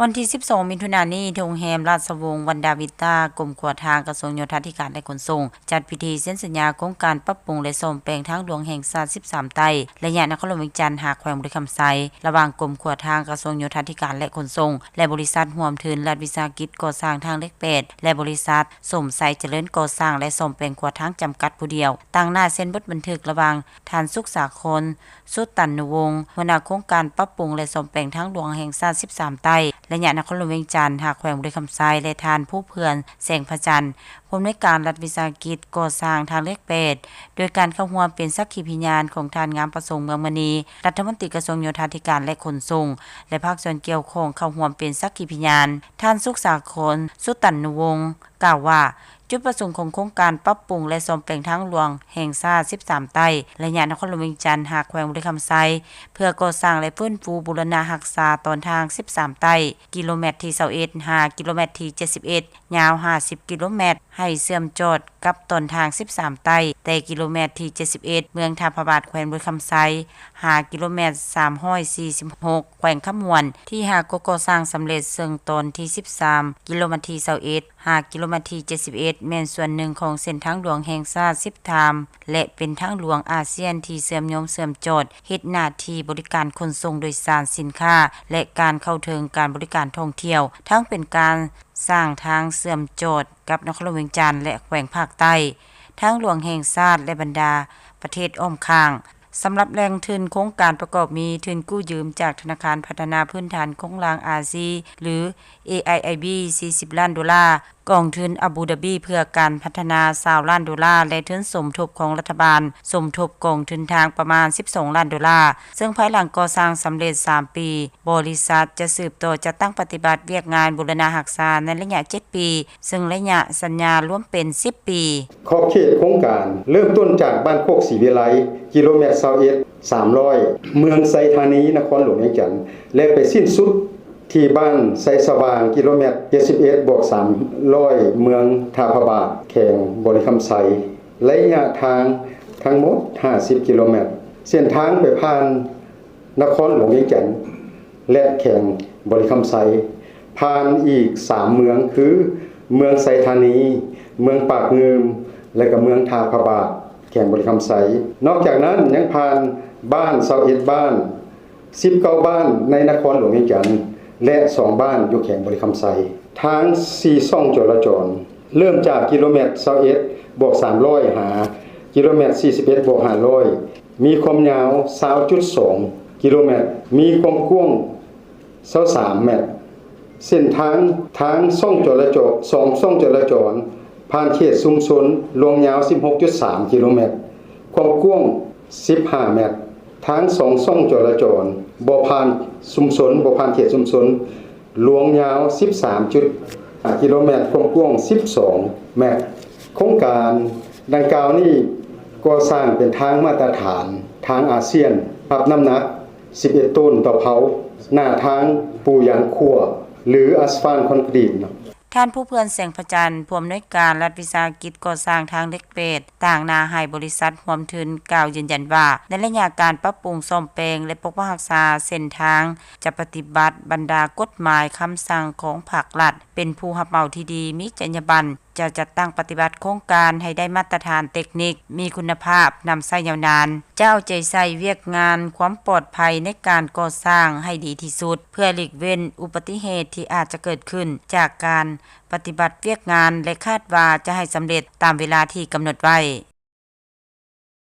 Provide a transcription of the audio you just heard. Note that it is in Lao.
ວັນທີສິບສອງ ມິຖຸນານີ້ ໂຮງແຮມລາຊະວົງວັນດາວິຕາ ກົມຂົວທາງ ກະຊວງໂຍທາທິການ ແລະ ຂົນສົ່ງ ຈັດພິທີເຊັນສັນຍາໂຄງການປັບປຸງ ແລະ ສ້ອມແປງທາງຫຼວງແຫ່ງຊາດສິບສາມໃຕ້ ໄລຍະນະຄອນຫຼວງວຽງຈັນຫາແຂວງບໍລິຄຳໄຊ ລະຫວ່າງກົມຂົວທາງ ກະຊວງໂຍທາທິການ ແລະ ຂົນສົ່ງ ແລະ ບໍລິສັດຮ່ວມທຶນລັດວິສາຫະກິດກໍ່ສ້າງທາງເລກແປດ ແລະ ບໍລິສັດ ສົມໄຊຈະເລີນກໍ່ສ້າງ ແລະ ສ້ອມແປງຂົວທາງຈຳກັດຜູ້ດຽວ. ຕາງໜ້າເຊັນບົດບັນທຶກລະຫວ່າງ ທ່ານ ສຸກສາຄອນ ສຸຕັນນຸວົງ ຫົວໜ້າໂຄງການປັບປຸງ ແລະ ສ້ອມແປງທາງຫຼວງແຫ່ງຊາດສິບສາມໃຕ້ ໄລຍະນະຄອນຫຼວງວຽງຈັນຫາແຂວງບໍລິຄຳໄຊ ແລະ ທ່ານ ພູເພື່ອນ ແສງພະຈັນ ຜູ້ອຳນວຍການລັດວິສາຫະກິດກໍ່ສ້າງທາງເລກແປດ ໂດຍການເຂົ້າຮ່ວມເປັນສັກຂີພິຍານຂອງທ່ານ ງາມປະສົງ ເມືອງມະນີ ລັດຖະມົນຕີກະຊວງໂຍທາທິການ ແລະ ຂົນສົ່ງ ແລະ ພາກສ່ວນກ່ຽວຂ້ອງເຂົ້າຮ່ວມເປັນສັກຂີພິຍານ. ທ່ານ ສຸກສາຄອນ ສຸຕັນນຸວົງ ກ່າວວ່າ ຈຸດປະສົງຂອງໂຄງການປັບປຸງ ແລະ ສ້ອມແປງທາງຫຼວງແຫ່ງຊາດສິບສາມໃຕ້ ໄລຍະນະຄອນຫຼວງວຽງຈັນຫາແຂວງບໍລິຄຳໄຊ ເພື່ອກໍ່ສ້າງ ແລະ ຟື້ນຟູບູລະນະຮັກສາຕອນທາງສິບສາມໃຕ້ ກິໂລແມັດທີຊາວເອັດ ຫາ ກິໂລແມັດທີເຈັດສິບເອັດ ຍາວຫ້າສິບກິໂລແມັດ ໃຫ້ເຊື່ອມຈອດກັບຕອນທາງສິບສາມໃຕ້ ແຕ່ກິໂລແມັດທີເຈັດສິບເອັດ ເມືອງທ່າພະບາດ ແຂວງບໍລິຄຳໄຊ ຫາ ກິໂລແມັດສາມຮ້ອຍສີ່ສິບຫົກ ແຂວງຄຳມ່ວນ ທີ່ຫາກໍກໍ່ສ້າງສຳເລັດ ເຊິ່ງຕອນທີສິບສາມ ກິໂລແມັດທີຊາວເອັດ ຫາ ກິໂລແມັດທີເຈັດສິບເອັດ ແມ່ນສ່ວນໜຶ່ງຂອງເສັ້ນທາງຫຼວງແຫ່ງຊາດສິບທາມ ແລະ ເປັນທາງຫຼວງອາຊຽນທີ່ເຊື່ອມໂຍງເຊື່ອມຈອດ ເຮັດໜ້າທີ່ບໍລິການຂົນສົ່ງໂດຍສານສິນຄ້າ ແລະ ການເຂົ້າເຖິງການບໍລິການທ່ອງທ່ຽວ, ທັງເປັນການສ້າງທາງເຊື່ອມຈອດກັບນະຄອນຫຼວງວຽງຈັນ ແລະ ແຂວງພາກໃຕ້, ທາງຫຼວງແຫ່ງຊາດ ແລະ ບັນດາປະເທດອ້ອມຂ້າງ. ສຳລັບແຫຼ່ງທຶນໂຄງການປະກອບມີ ທຶນກູ້ຢືມຈາກທະນາຄານພັດທະນາພື້ນຖານໂຄງລ່າງອາຊີ ຫຼື ເອໄອໄອບີ ສີ່ສິບລ້ານໂດລາ, ກອງທຶນອາບູດາບີເພື່ອການພັດທະນາ ຊາວລ້ານໂດລາ ແລະ ທຶນສົມທົບຂອງລັດຖະບານ ສົມທົບກອງທຶນທາງປະມານ ສິບສອງລ້ານໂດລາ, ເຊິ່ງພາຍຫຼັງກໍ່ສ້າງສຳເລັດສາມປີ, ບໍລິສັດຈະສືບຕໍ່ຈັດຕັ້ງປະຕິບັດວຽກງານບູລະນະຮັກສາໃນໄລຍະເຈັດປີ, ເຊິ່ງໄລຍະສັນຍາລວມເປັນສິບປີ. ຂອບເຂດໂຄງການເລີ່ມຕົ້ນຈາກບ້ານໂຄກສີວິໄລ ກິໂລແມັດຊາວເອັດ ສາມຮ້ອຍ ເມືອງໄຊທານີ ນະຄອນຫຼວງວຽງຈັນ ແລະ ໄປສິ້ນສຸດທີ່ບ້ານໄຊສະຫວ່າງ ກິໂລແມັດເຈັດສິບເອັດ ບວກສາມຮ້ອຍ ເມືອງທ່າພະບາດ ແຂວງບໍລິຄຳໄຊ. ໄລຍະທາງທັງໝົດຫ້າສິບກິໂລແມັດ. ເສັ້ນທາງໄປຜ່ານ ນະຄອນຫຼວງວຽງຈັນ ແລະ ແຂວງບໍລິຄຳໄຊ, ຜ່ານອີກສາມເມືອງ ຄື ເມືອງໄຊທານີ, ເມືອງປາກງື່ມ ແລະ ກໍເມືອງທ່າພະບາດ ແຂວງບໍລິຄຳໄຊ. ນອກຈາກນັ້ນຍັງຜ່ານບ້ານຊາວເອັດບ້ານ, ສິບເກົ້າບ້ານໃນນະຄອນຫຼວງວຽງຈັນ ແລະ ສອງບ້ານຢູ່ແຂວງບໍລິຄຳໄຊ. ທາງສີ່ຊ່ອງຈໍລະຈອນ ເລີ່ມຈາກກິໂລແມັດຊາວເອັດ ບວກສາມຮ້ອຍ ຫາ ກິໂລແມັດສີ່ສິບເອັດ ບວກຫ້າຮ້ອຍ ມີຄວາມຍາວຊາວຈຸດສອງກິໂລແມັດ, ມີຄວາມກວ້າງຊາວສາມແມັດ. ເສັ້ນທາງ ທາງຊ່ອງຈໍລະຈອນ ສອງຊ່ອງຈໍລະຈອນ ຜ່ານເຂດຊຸມຊົນ ລວງຍາວສິບຫົກຈຸດສາມກິໂລແມັດ, ຄວາມກວ້າງສິບຫ້າແມັດ. ທາງສອງຊ່ອງຈໍລະຈອນ ບໍ່ຜ່ານຊຸມຊົນ ບໍ່ຜ່ານເຂດຊຸມຊົນ ລວງຍາວສິບສາມຈຸດຫ້າກິໂລແມັດ, ຄວາມກວ້າງສິບສອງແມັດ. ໂຄງການດັ່ງກ່າວນີ້ກໍ່ສ້າງເປັນທາງມາດຕະຖານທາງອາຊຽນ, ຮັບນ້ຳໜັກສິບເອັດໂຕນຕໍ່ເພົາ, ໜ້າທາງປູຢາງຂົ້ວ ຫຼື ອາສຟານຄອນກຣີດ. ທ່ານ ພູເພື່ອນ ແສງພະຈັນ ຜູ້ອຳນວຍການລັດວິສາຫະກິດກໍ່ສ້າງທາງເລກແປດ ຕາງໜ້າໃຫ້ບໍລິສັດຮ່ວມທຶນ ກ່າວຢືນຢັນວ່າ ໃນໄລຍະການປັບປຸງສ້ອມແປງ ແລະ ປົກປັກຮັກສາເສັ້ນທາງ ຈະປະຕິບັດບັນດາກົດໝາຍຄຳສັ່ງຂອງພາກລັດ, ເປັນຜູ້ຮັບເໝົາທີ່ດີ, ມີຈັນຍາບັນ, ຈະຈັດຕັ້ງປະຕິບັດໂຄງການໃຫ້ໄດ້ມາດຕະຖານເຕັກນິກ, ມີຄຸນນະພາບ, ນຳໃຊ້ຍາວນານ, ຈະເອົາໃຈໃສ່ວຽກງານຄວາມປອດໄພໃນການກໍ່ສ້າງໃຫ້ດີທີ່ສຸດ ເພື່ອຫຼີກເວັ້ນອຸບັດຕິເຫດທີ່ອາດຈະເກີດຂຶ້ນຈາກການ ປະຕິບັດວຽກງານ ແລະ ຄາດວ່າຈະໃຫ້ສຳເລັດຕາມເວລາທີ່ກຳນົດໄວ້.